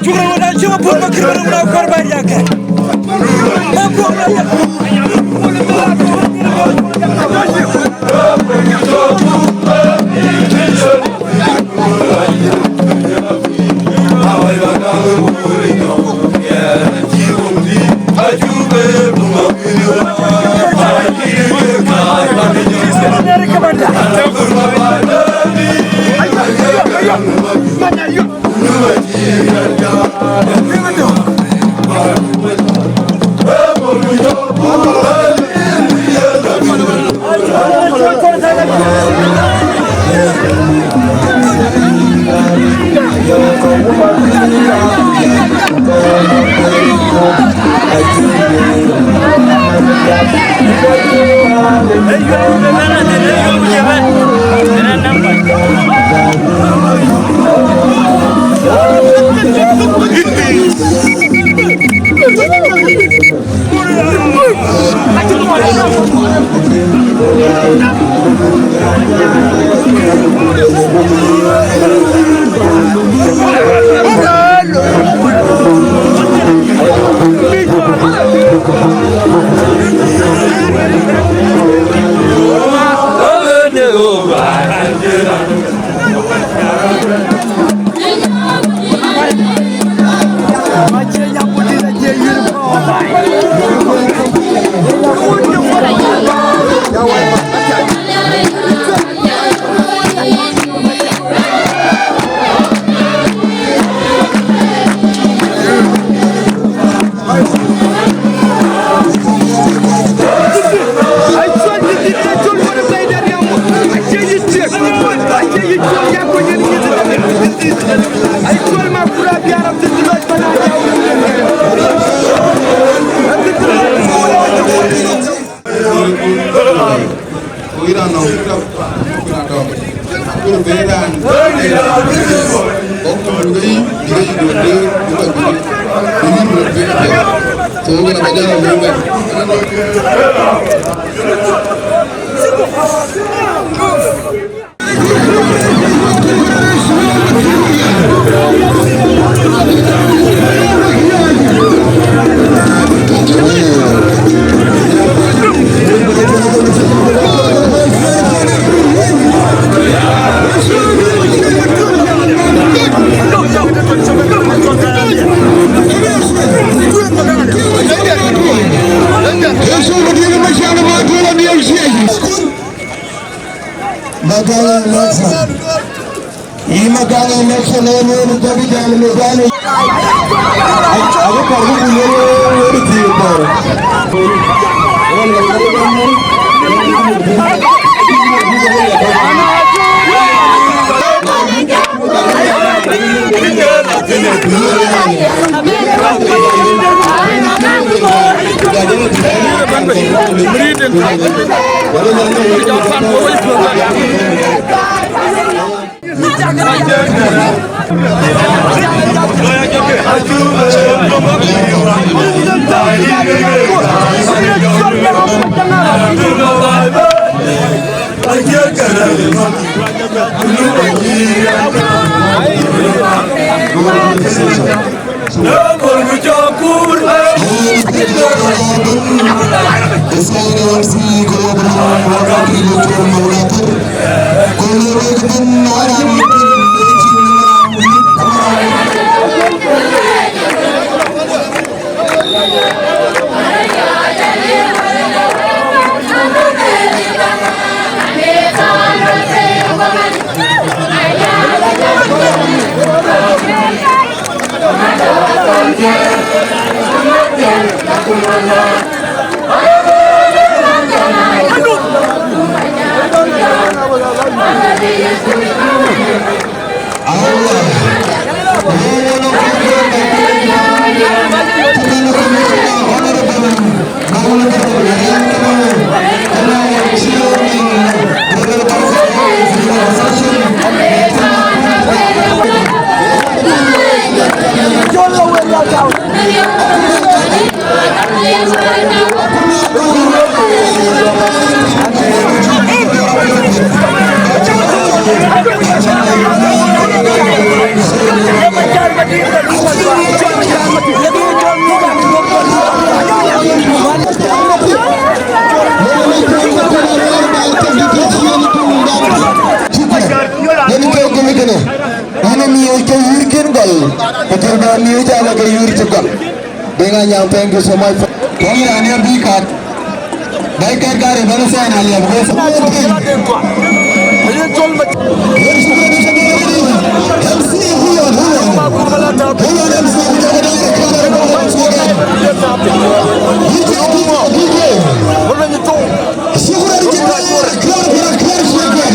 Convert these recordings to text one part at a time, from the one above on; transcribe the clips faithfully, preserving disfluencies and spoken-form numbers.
Shukran, wada cï ma puɔ̈th ma kïr wada wada kɔr ba riak kɛ. Ma puɔ̈th ma riak. Magala election. Yï Magala election, ë wël ë jɔk jam në jam. Aku kɔr ku ku yöl wël ë thiëëk kɔr. Yen ke gumi kënë, yen ë miɔɔc ke yïr kën gɔl, ku jɔl bä miɔɔc ala ke yïr cï gɔl. Deŋ Anyaŋ, thank you so much for, thank you, Anyaŋ, bï kat. Bɛ̈ɛ̈i kɛ̈t kaarë bɛ̈n ë sign aliɛm, ku ë support kën. Yen shukran, yen shukran, yen shukran. M C, hold on, hold on. Hold on, M C, we gotta do the camera once again. D J, D J, D J. Shukran jiddan, klar, klar, klar, shukran.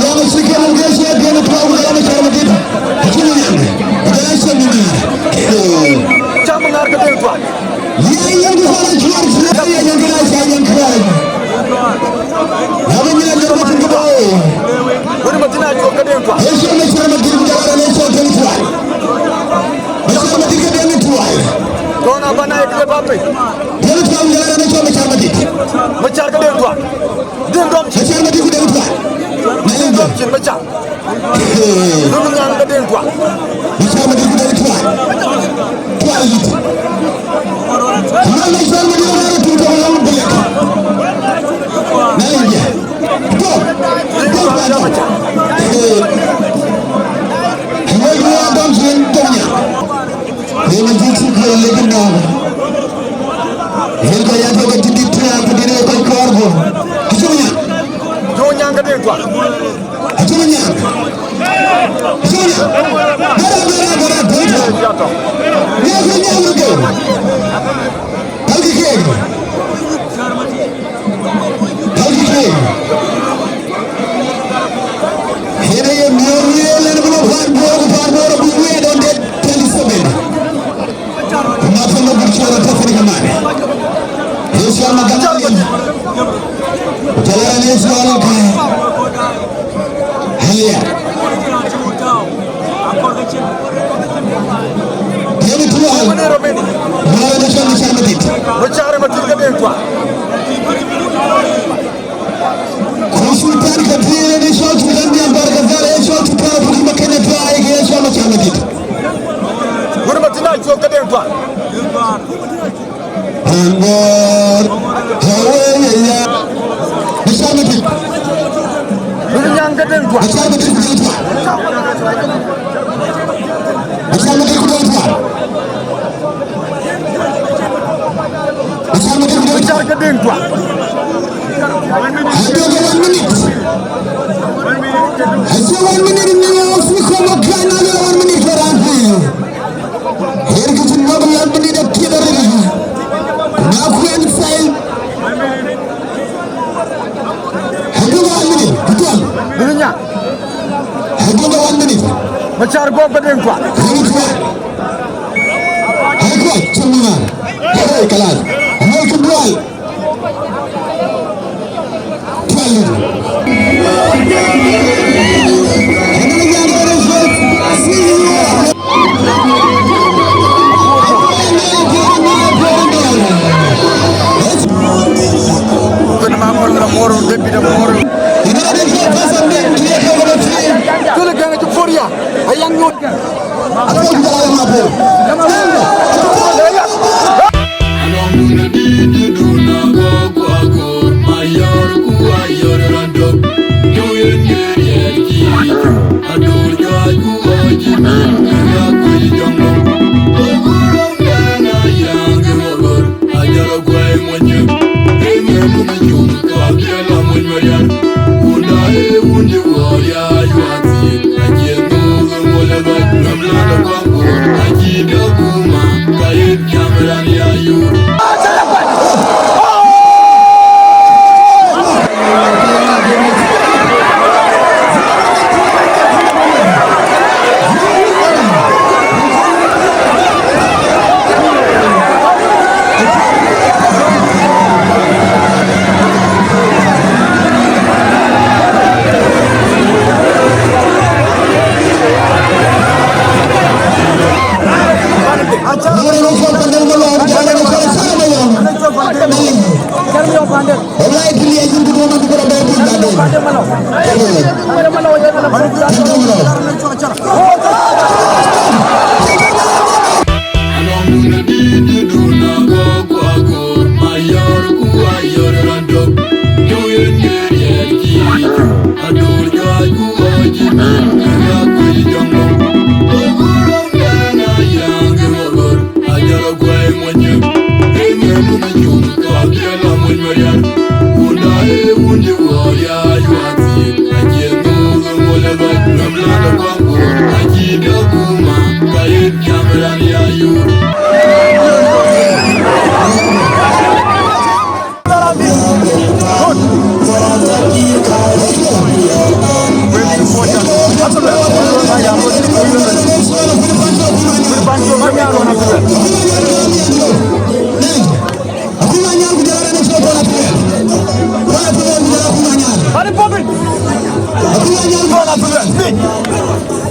Lama shukran, gal shukran, tuwa, gal shukran, madina. Shukran, gal shukran, madina. Cam ŋar ke den tuwa. Ye yen ku kɔn acuɔɔr, ye yen ku na ca yen kɔɔr. Na bï nyan jɔt ku cïn kë bɔ̈. Wën Madina acuɔɔr ke den tuaar. Ye cɔl Macär Madït ku jɔl raan ye cɔl Deŋ Tuaar. Macär Madït ke Deŋ Tuaar. Tɔn abana ye kë bä piny. Deŋ Tuaar ku jɔl raan ye cɔl Macär Madït. Macär ke den tuaar. Deŋ dɔm cin. Macär Madït ku Deŋ Tuaar. Na yen dɔm cin Macär. Duk nyan ke den tuaar. Macär Madït ku Deŋ Tuaar. Tuaar yït. Mal Macär Madït ku Deŋ Tuaar, yɔŋ bilek. Na yen jɛ. Tuaar. Tuaar Macär. Tuaar dɔm cin dɔm nyan. Yen a jït cï guɔ lek nɔm. Yen kɔc ya tɔ̈ ke cï dït tïŋ ku dït ë kɔc kɔɔr guɔ. Acuk nyan. Jɔ nyan ke den tuaar. Acuk nyan. Acuk nyan. Bera, bera, bera, bera. Nyan ke nyan ke. Pälkï keek. Pälkï keek. Yen aye miɔɔr wiëël en bï lɔ paan Bor, ku paan Bor abï wëët on date twenty seven. Ku Mathon Magut Cuɔl atɔ̈ kënë ke man. Yecu Amagal Amin. Ku jɔl raan Yecu Alɔŋ Kɛ̈ɛ̈r. Haleluya. Yeni tuaal. Mara de cɔl Macär Madït. Macär Madït ke den tuaar. Ku sultan ke thiëër ë cɔl Sultan Nhial Bahr el Ghazal, ë cɔl Sultan Abdul Makan ë tuaar, ë ke cɔl Macär Madït. Wën Madina acuɔɔr ke den tuaar. Raan Bor, awe ye ya. Macär Madït. Wën nyan ke den tuaar. Macär Madït ku Deŋ Tuaar. Macär Madït ku Deŋ Tuaar. Macär Madït ku Deŋ Tuaar. Macär ke den tuaar. Aduɔ̈k one minute. Acie one minute ni ya fi kɔm ɔ kan na le one minute ke raan piny. Yen kë cï nɔ̈k lɔn bï nïn ë piɛth arëët. Na kuɛn thɛl. Aduɔ̈k one minute, Kutual. Bï nya. Aduɔ̈k one minute. Macär guɔ̈p ke den kuat. Yen Kutual. Ai kuat, cïn ŋa. Hey, kalas. Amuɔl Kutual.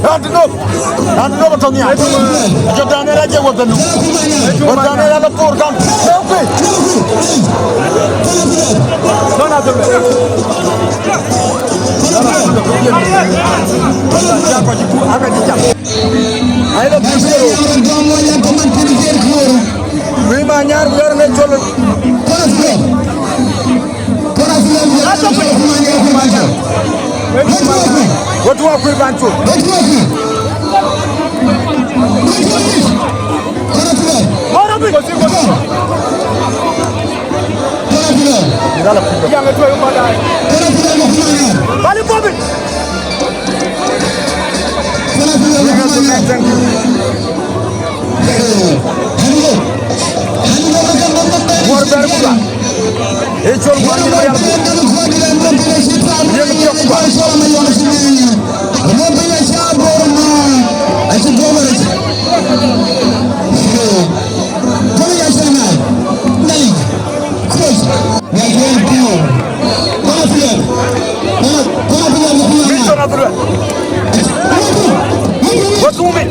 Raan tënop, raan tënop atɔ̈ nhial. Jɔt dan ë rac ë wëthënu. Wëth dan ë raan ë poor kam. Lëu kuc. Ai, lɔ kuc. Wïc ma nyar ku yɔr ŋec col. Wetu wa kuc ban col. Bali Bobby. Thank you. Wor bɛ̈r bula. Ee col guan ni bɛ̈r. Yen piɔ̈k ba. Victor Abdullah. What's moving?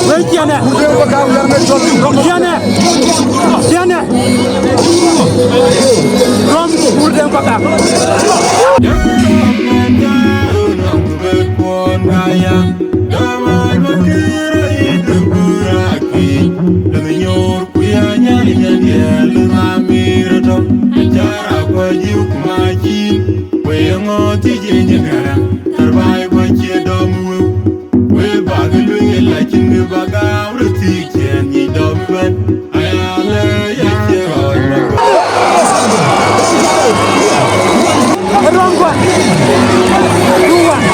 Wek ciɛ̈në. Ciɛ̈në. Ciɛ̈në. Rom, wur deŋ kɔ̈k. Ajiu ku macin, we ye ŋö thiëc ye nyin ŋɛ̈rɛ̈ŋ, tɛ̈r baai bä cie dɔm wëu. We bäk lueel acïn kë bä gam röt thiëc ciɛɛn nyic dɔm ëbɛ̈n. Aya lë ye cie ɣɔɔc bä. Wrong one. Two one.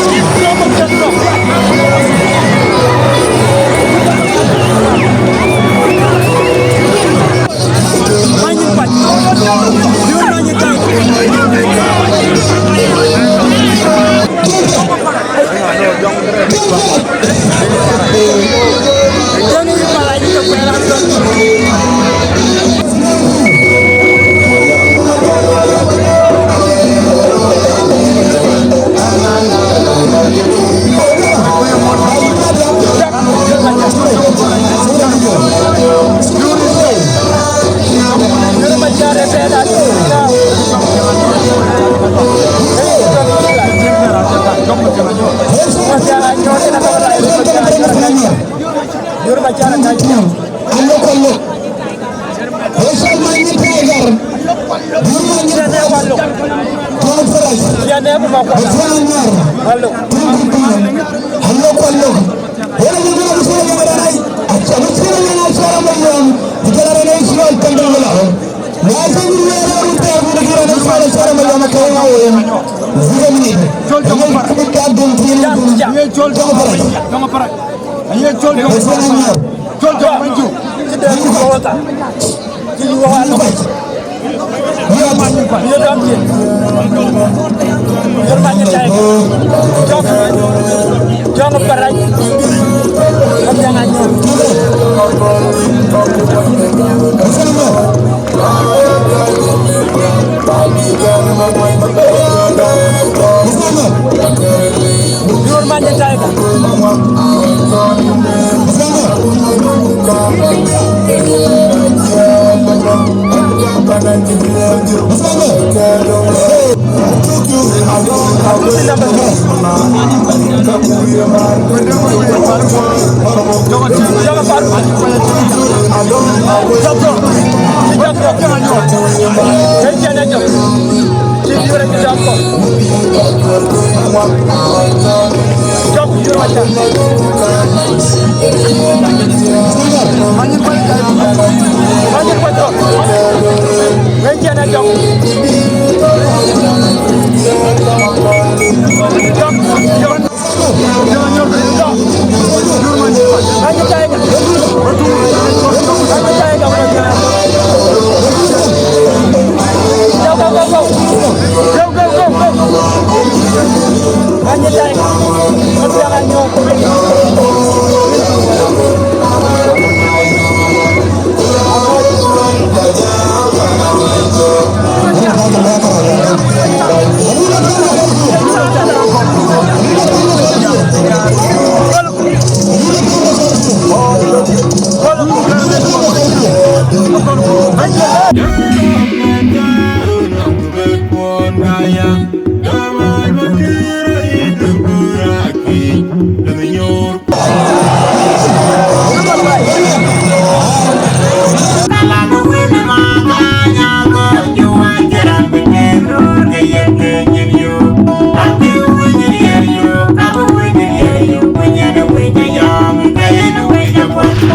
Hello. Aye col jɔŋ, jɔŋ, jɔŋ, jɔŋ, jɔŋ, jɔŋ.